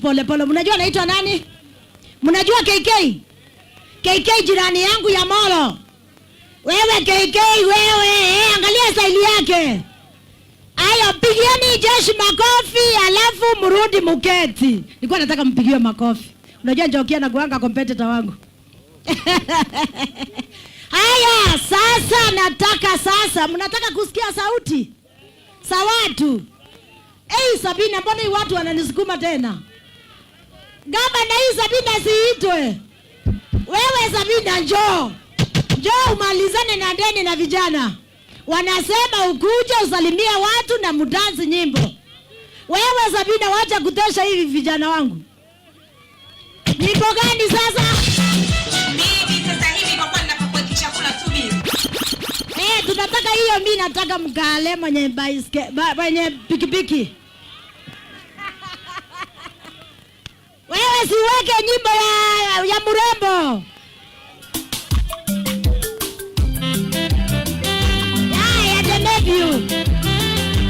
pole pole. Mnajua anaitwa nani? Mnajua KK? KK jirani yangu ya Molo. Wewe KK wewe, angalia staili yake. Ayo, pigieni jeshi makofi alafu mrudi muketi. Nilikuwa nataka mpigiwe makofi. Unajua Njoki anakuanga competitor wangu. Haya, sasa nataka sasa, mnataka kusikia sauti za watu? Ei, Sabina, mbona hii watu wananisukuma tena? Gavana, hii Sabina siitwe. Wewe Sabina, njoo. Njoo umalizane na deni na vijana. Wanasema ukuje usalimie watu na mudansi nyimbo. Wewe Sabina, wacha kutosha hivi vijana wangu. Nyimbo gani sasa? Mimi sasa hivi kwa kuwa ninapokuwa chakula tu mimi. Tunataka hiyo, mimi nataka mkale mwenye mwenye pikipiki. Wewe siweke nyimbo ya mrembo. Ya the nephew.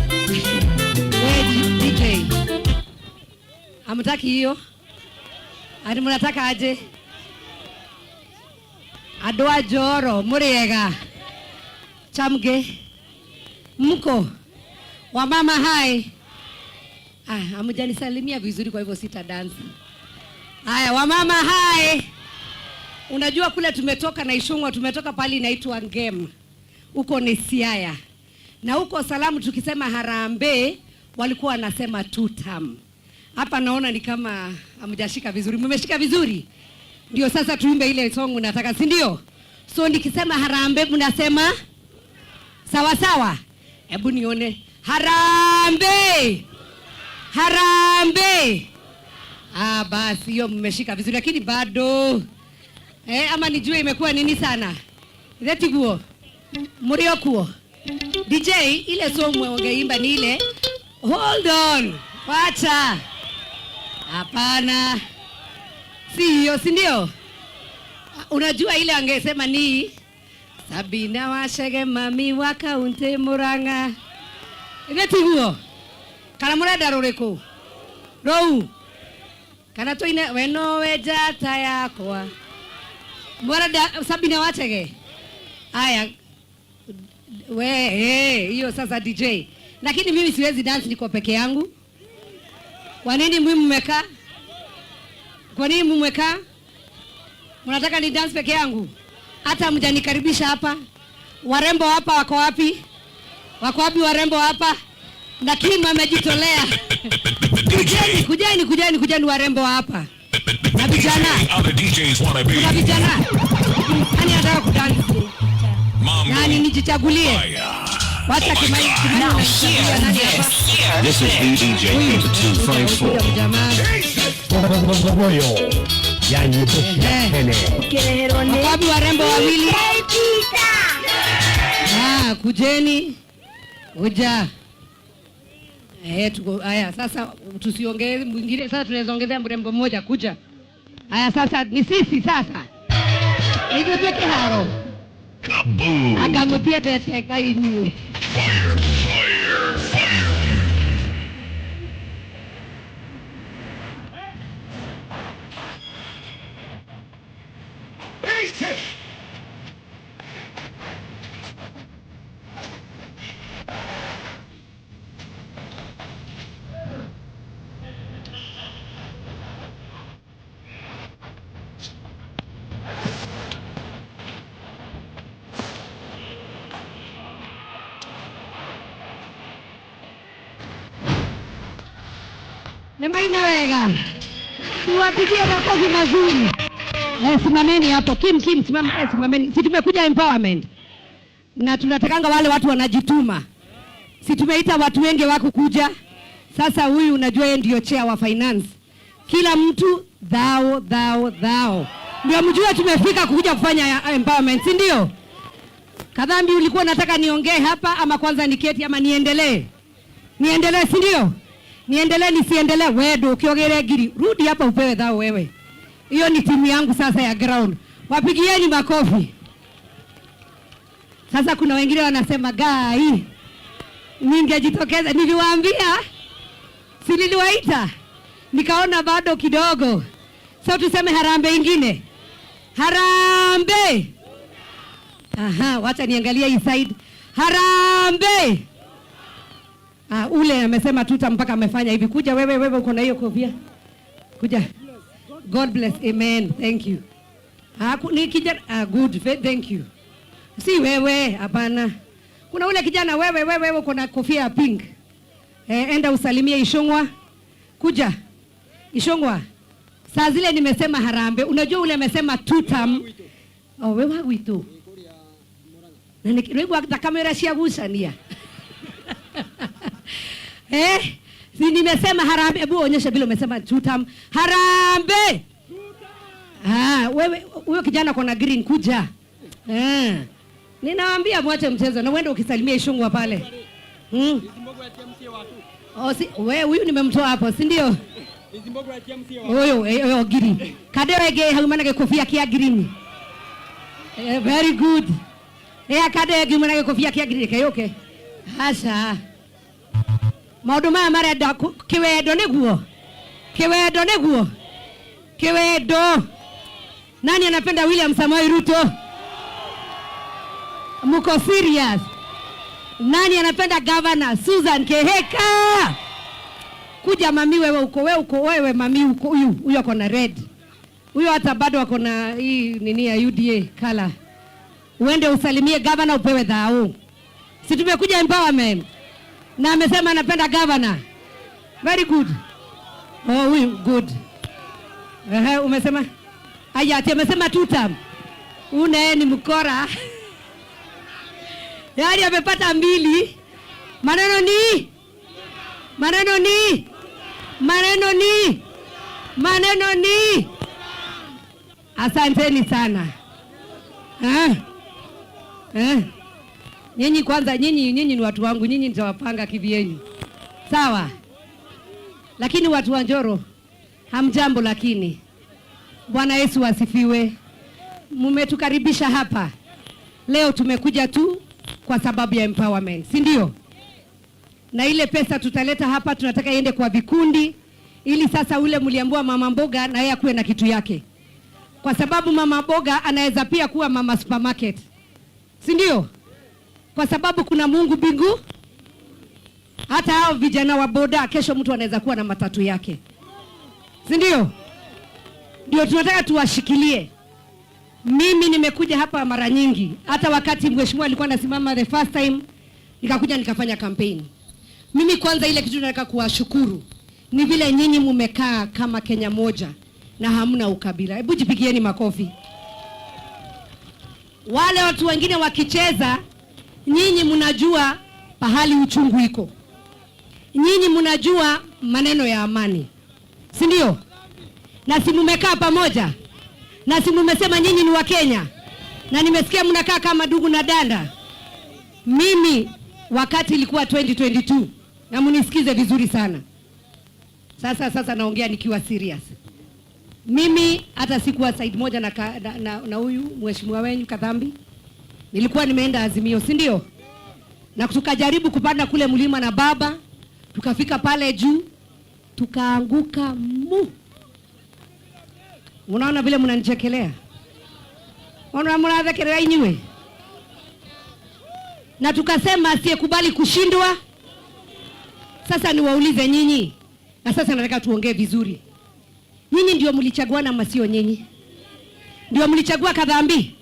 We DJ. Hamtaki hiyo? Ani mnataka aje? Andũ a Njoro mũrĩega? Chamge mko wamama hai? Ah, hamjanisalimia vizuri, kwa hivyo sita dance. Haya, wamama hai. Unajua kule tumetoka na Ishungwa, tumetoka pali inaitwa Ngem, huko ni Siaya, na huko salamu tukisema harambee walikuwa wanasema tutam. Hapa naona ni kama hamjashika vizuri. Mmeshika vizuri? Ndio sasa tuimbe ile song unataka, si ndio? So nikisema harambee mnasema sawa sawa. Hebu nione harambee. Harambee. Ah, basi hiyo mmeshika vizuri, lakini bado ama nijue imekuwa nini sana. Retiguo. Murio kuo. DJ, ile song wangeimba ni ile hold on. Wacha. Hapana. Si hiyo, si ndio? Unajua ile angesema ni Sabina Wachege mami wa kaunti Murang'a. Retiguo. Kana murenda ruriku? Rou. Kana tuine we nowe njata yakwa. Murenda Sabina Wachege. Aya. We, hey, hiyo sasa DJ. Lakini mimi siwezi dance, niko peke yangu. Kwa nini mimi mmekaa? Kwa nini mmekaa? Mnataka ni dance peke yangu? Hata hamjanikaribisha hapa. Warembo hapa wako wapi? Wako wapi warembo hapa? Na Kim amejitolea. Kujeni, kujeni, kujeni, kujeni warembo hapa. Na vijana. Other DJs wanna be. Kuna vijana. Nani anataka kudance? Mambo. Nani nijichagulie? Fire. Wacha Oh my Kimani, God. Kimani unanichagulia nani hapa? This is the DJ Huyu. 254. Huyu jamaa. Royal. Yani Tene. Wako wapi warembo wawili? Ah, kujeni. Kuja. Tuko haya sasa, tusiongee mwingine sasa, tunaweza ongezea mrembo mmoja kuja. Haya sasa ni sisi sasa. Hivyo peke haro. Kaboom. Akangutia teteka inyu. Fire, fire, fire. Nemaina wega. Tuwapigie makofi mazuri. Simameni hapo. Kim, Kim, simama, simameni. Si tumekuja empowerment. Na tunatakanga wale watu wanajituma. Si tumeita watu wengi wako kuja. Sasa huyu unajua yeye ndio chair wa finance. Kila mtu dhao, dhao, dhao. Ndio mjue tumefika kuja kufanya empowerment, si ndio? Kadhambi ulikuwa unataka niongee hapa ama kwanza niketi ama niendelee? Niendelee, si ndio? Niendelee nisiendelee? Wewe ndio ukiogere ngiri. Rudi hapa upewe dhao wewe. Hiyo ni timu yangu sasa ya ground. Wapigieni makofi. Sasa kuna wengine wanasema gai. Ningejitokeza, niliwaambia, si niliwaita, nikaona bado kidogo. So tuseme harambee ingine, harambee. Aha, wacha niangalie hii side. Harambee. Ah, ule amesema tuta mpaka amefanya hivi. Kuja wewe, wewe uko na hiyo kofia. Kuja. God bless. Amen. Thank you. Ah, ni kijana, ah, good. Thank you. Si wewe, hapana. Kuna ule kijana wewe, wewe, wewe uko na kofia ya pink. Eh, enda usalimie Ishongwa. Kuja. Ishongwa. Saa zile nimesema harambee. Unajua ule amesema tutam. Oh, wewe wa gwitu. Na nikirigwa kamera cia gucania. Eh, si nimesema harambee. Hebu onyesha vile umesema tutam. Harambee. Ah, wewe huyo kijana kona green, kuja. Eh. Ninawaambia mwache mchezo na uende ukisalimia Ishungwa pale. Oh, si wewe huyu nimemtoa hapo, si ndio? Huyo huyo green. Kadewege haumana kofia kia green. Eh, very good. Eh, kadewege haumana kofia kia green kayoke. Hasha. Maundu maya marenda kiwendo niguo. Kiwendo niguo. Kiwendo. Nani anapenda William Samoei Ruto? Muko serious? Nani anapenda Governor Susan Kihika? Kuja mami wewe uko, wewe uko, wewe mami uko, huyu, huyu ako na red. Huyu hata bado ako na hii nini ya UDA color. Uende usalimie governor upewe dhao. Si tumekuja empowerment. Na amesema anapenda governor. Very good. Oh, huyu good. Ehe, umesema? Aya, ati amesema two term. Une ni mkora. Yaani amepata mbili. Maneno ni? Maneno ni? Maneno ni? Maneno ni? Asanteni sana. Eh? Eh? Nyinyi kwanza, nyinyi ni watu wangu, nyinyi nitawapanga kivyenyu. Sawa? Lakini watu wa Njoro, hamjambo lakini. Bwana Yesu asifiwe. Mmetukaribisha hapa. Leo tumekuja tu kwa sababu ya empowerment, si ndio? Na ile pesa tutaleta hapa tunataka iende kwa vikundi ili sasa ule mliambiwa mama mboga na yeye akuwe na kitu yake. Kwa sababu mama mboga anaweza pia kuwa mama supermarket. Si ndio? Kwa sababu kuna Mungu mbingu. Hata hao vijana wa boda kesho mtu anaweza kuwa na matatu yake. Si ndio? Ndio tunataka tuwashikilie. Mimi nimekuja hapa mara nyingi. Hata wakati mheshimiwa alikuwa anasimama the first time nikakuja nikafanya campaign. Mimi kwanza ile kitu nataka kuwashukuru ni vile nyinyi mumekaa kama Kenya moja na hamna ukabila. Hebu jipigieni makofi. Wale watu wengine wakicheza, nyinyi mnajua pahali uchungu iko. Nyinyi mnajua maneno ya amani. Si ndio? Na si mumekaa pamoja? Na si mumesema nyinyi ni wa Kenya? Na nimesikia mnakaa kama ndugu na danda. Mimi wakati ilikuwa 2022, na mnisikize vizuri sana. Sasa naongea nikiwa serious. Mimi hata sikuwa side moja na huyu mheshimiwa wenyu Kathambi. Nilikuwa nimeenda Azimio, si ndio? Na tukajaribu kupanda kule mlima na baba, tukafika pale juu, tukaanguka mu. Unaona vile mnanichekelea? Unaona mnathekelea inywe? Na tukasema asiyekubali kushindwa. Sasa niwaulize nyinyi. Na sasa nataka tuongee vizuri. Nyinyi ndio mlichaguana ama sio nyinyi? Ndio mlichagua Kathambi?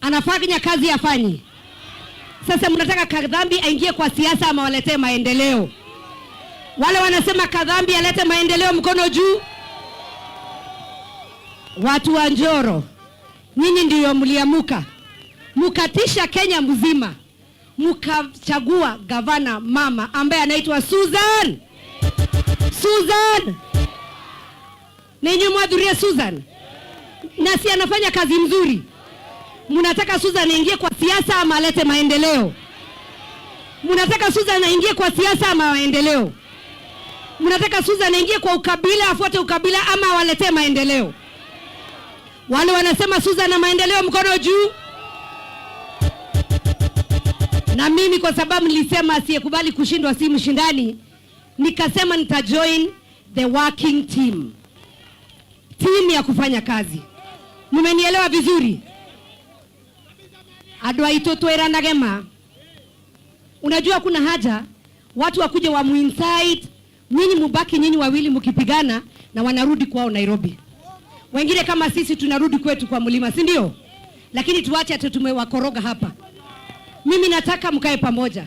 Anafanya kazi afanyi? Sasa mnataka Kathambi aingie kwa siasa ama waletee maendeleo? Wale wanasema Kathambi alete maendeleo, mkono juu. Watu wa Njoro, nyinyi ndio mliamuka mukatisha Kenya mzima, mkachagua gavana mama ambaye anaitwa Susan. Susan. Ninyi mwadhurie Susan. Na si anafanya kazi mzuri. Mnataka Susan aingie kwa siasa ama alete maendeleo? Mnataka Susan aingie kwa siasa ama maendeleo? Mnataka Susan aingie kwa ukabila, afuate ukabila ama waletee maendeleo? Wale wanasema Susan na maendeleo, mkono juu. Na mimi kwa sababu nilisema asiyekubali kushindwa si mshindani, nikasema nitajoin the working team, team ya kufanya kazi. Mmenielewa vizuri? Andũ aitũ twĩranage ma. Unajua kuna haja watu wakuje wa muincite nyinyi, mubaki nyinyi wawili mkipigana na wanarudi kwao Nairobi. Wengine kama sisi tunarudi kwetu kwa mlima, si ndio? Lakini tuache ati tumewakoroga hapa. Mimi nataka mkae pamoja.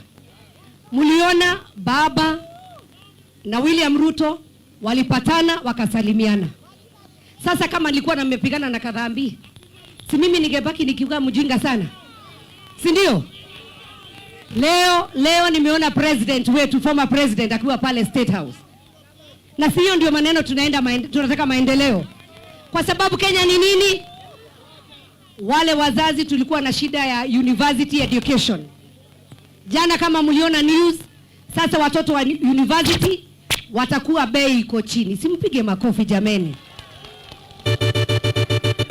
Mliona baba na William Ruto walipatana wakasalimiana. Sasa kama nilikuwa nimepigana na Kadhambi, si mimi ningebaki nikiwa mjinga sana, si ndio? Leo leo nimeona president wetu, former president, akiwa pale State House, na si hiyo ndio maneno tunaenda tunataka maendeleo, kwa sababu Kenya ni nini? Wale wazazi tulikuwa na shida ya university education. Jana kama mliona news, sasa watoto wa university watakuwa bei iko chini. Simpige makofi jameni.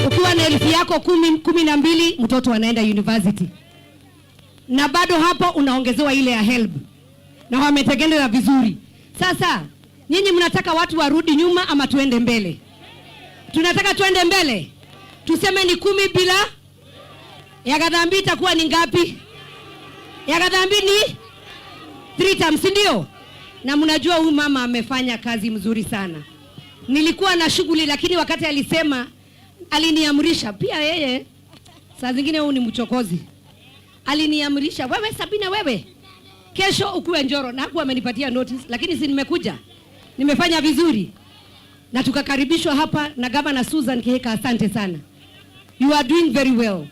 Ukiwa na elfu yako 10, 12, mtoto anaenda university, na bado hapo unaongezewa ile ya HELB, na wametengeneza vizuri. Sasa nyinyi mnataka watu warudi nyuma ama tuende mbele? Tunataka tuende mbele, tuseme ni 10 bila ya Kadhambi itakuwa ni ngapi? Ya Kadhambi ni three terms, si ndio? Na mnajua huyu mama amefanya kazi mzuri sana. Nilikuwa na shughuli, lakini wakati alisema, aliniamrisha pia yeye, saa zingine huyu ni mchokozi, aliniamrisha, "Wewe Sabina, wewe kesho ukuwe Njoro," na hakuwa amenipatia notice, lakini si nimekuja, nimefanya vizuri na tukakaribishwa hapa na Gavana Susan Kihika. Asante sana, you are doing very well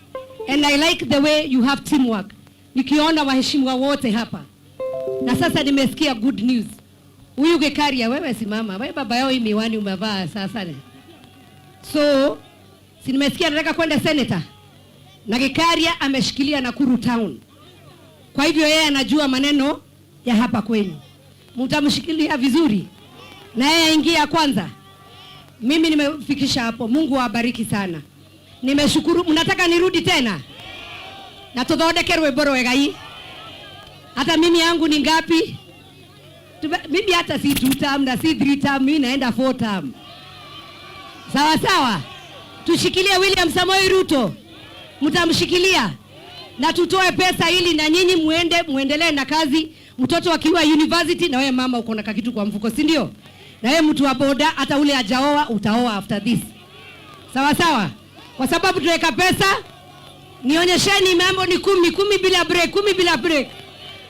and I like the way you have teamwork. Nikiona waheshimiwa wote hapa na sasa nimesikia good news. Huyu Gikaria, wewe simama, wewe baba yao, hii miwani umevaa sasa ni. So si nimesikia nataka kwenda senator na Gikaria ameshikilia Nakuru town, kwa hivyo yeye anajua maneno ya hapa kwenu, mtamshikilia vizuri na yeye aingia kwanza. Mimi nimefikisha hapo. Mungu awabariki sana. Nimeshukuru. Mnataka nirudi tena na tuthondeke rwimbo rwegai? Hata mimi yangu ni ngapi? Mimi hata si two term na si three term, mimi naenda four term. Sawa sawa, tushikilie William Samoei Ruto, mtamshikilia na tutoe pesa ili na nyinyi muende muendelee na kazi. Mtoto akiwa university, na wewe mama uko na kakitu kwa mfuko, si ndio? Na wewe mtu wa boda, hata ule hajaoa utaoa after this, sawa sawa, kwa sababu tuweka pesa. Nionyesheni mambo ni 10, 10 bila break, 10 bila break.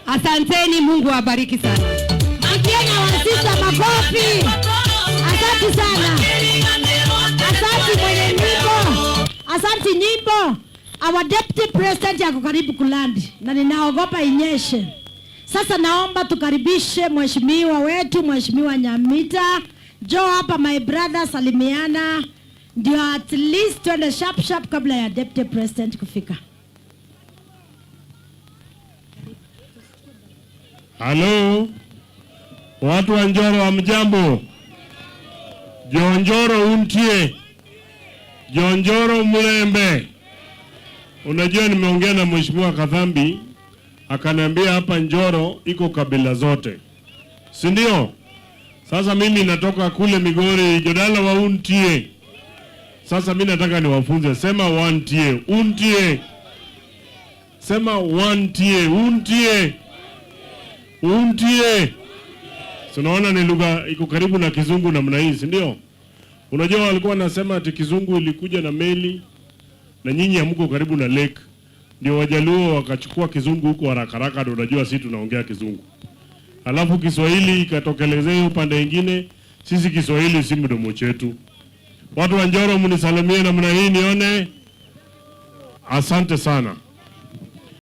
Asanteni, Mungu awabariki sana. Pigieni wasista makofi. Asante sana. Asante mwenye nyimbo. Asante nyimbo. Our deputy president yako karibu kuland na ninaogopa inyeshe. Sasa naomba tukaribishe mheshimiwa wetu, Mheshimiwa Nyamita. Njoo hapa my brother, salimiana ndio at least twende sharp sharp kabla ya deputy president kufika. Halo, watu wa Njoro hamjambo? Jonjoro untie, Jonjoro mlembe. Unajua nimeongea na Mheshimiwa Kadhambi akaniambia hapa Njoro iko kabila zote, si ndio? Sasa mimi natoka kule Migori, Jodala wa untie. Sasa mimi nataka niwafunze, sema wantie, untie, sema wantie, untie, untie. Si unaona ni lugha iko karibu na Kizungu namna hii, si ndio? Unajua walikuwa wanasema ati Kizungu ilikuja na meli na nyinyi hamko karibu na lake, ndio Wajaluo wakachukua Kizungu huko haraka haraka, ndio unajua sisi tunaongea Kizungu. Alafu Kiswahili ikatokelezea upande mwingine, sisi Kiswahili si mdomo chetu. Watu wa Njoro mnisalimie namna hii nione. Asante sana.